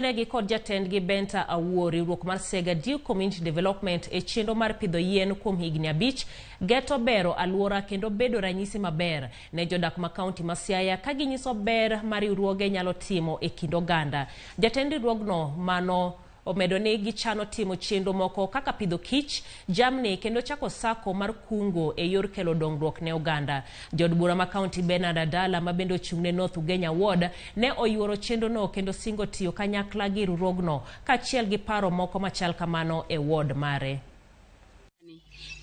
Negi kod jatendgi Benta Awuor, riwruok mar Sega Dew Community Development e chenro mar pidho yien kuom higni 5, geto bero aluora kendo bedo ranyisi maber ne jodak ma kaunti ma Siaya ka ginyiso ber ma riwruoge nyalo timo e kind oganda. Jatend riwruogno mano omedo ni gichano timo chenro moko kaka pidho kich, jamni kendo chako sacco mar kungo e yor kelo dongruok ne oganda. Jaod bura ma kaunti Bernard Adala ma bende ochung' ne North Ugenya Ward ne oyuoro chenrono kendo singo tiyo kanyakla gi riwruogno kaachiel gi paro moko machal kamano e ward mare.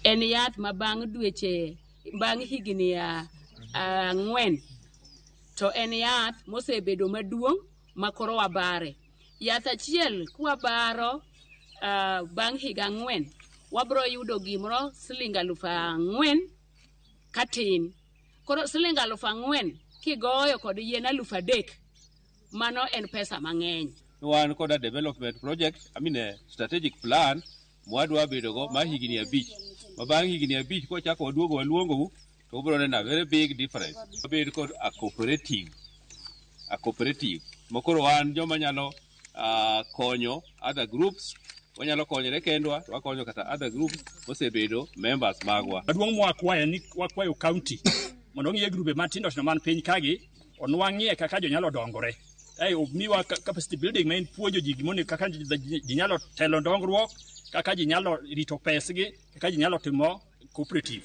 En yath ma bang' dweche bang' higni 4 to en yath mosebedo maduong' ma koro wabare. Yath achiel kwabaro bang' higa 4 wabro yudo gimoro siling 4,000 katin. Koro siling 4,000 kigoyo kod yien 3,000 mano en pesa mang'eny. Wan kod a development project, I mean a strategic plan mwadwa bedogo ma higni 5. Ma bang' higni 5 kwachako waduogo waluongou to ubiro neno a very big difference. Wabed kod a cooperative ma koro wan joma nyalo konyo other groups, wanyalo konyore kendwa to wakonyo kata other groups mosebedo members magwa. Maduong' mwakwayo ni wakwayo county mondo ong'iye grube matindo tindo man piny kagi onwang'ie kaka jonyalo dongore. Ai omiwa capacity building ma en puonjo ji gimonego kaka ji nyalo telo dongruok, kaka ji nyalo rito pesgi, kaka ji nyalo timo cooperative.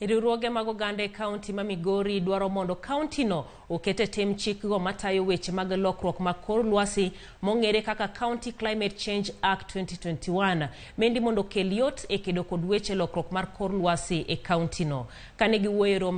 Riwruoge mag oganda e kaunti ma Migori dwaro mondo kaunti no oket e tim chikgo matayo weche mag lokruok mag kor lwasi mong'ere kaka County Climate Change Act 2021 mendi mondo okel yot e kedo kod weche lokruok mar kor lwasi e kaunti no. Kane giwuoyo e romo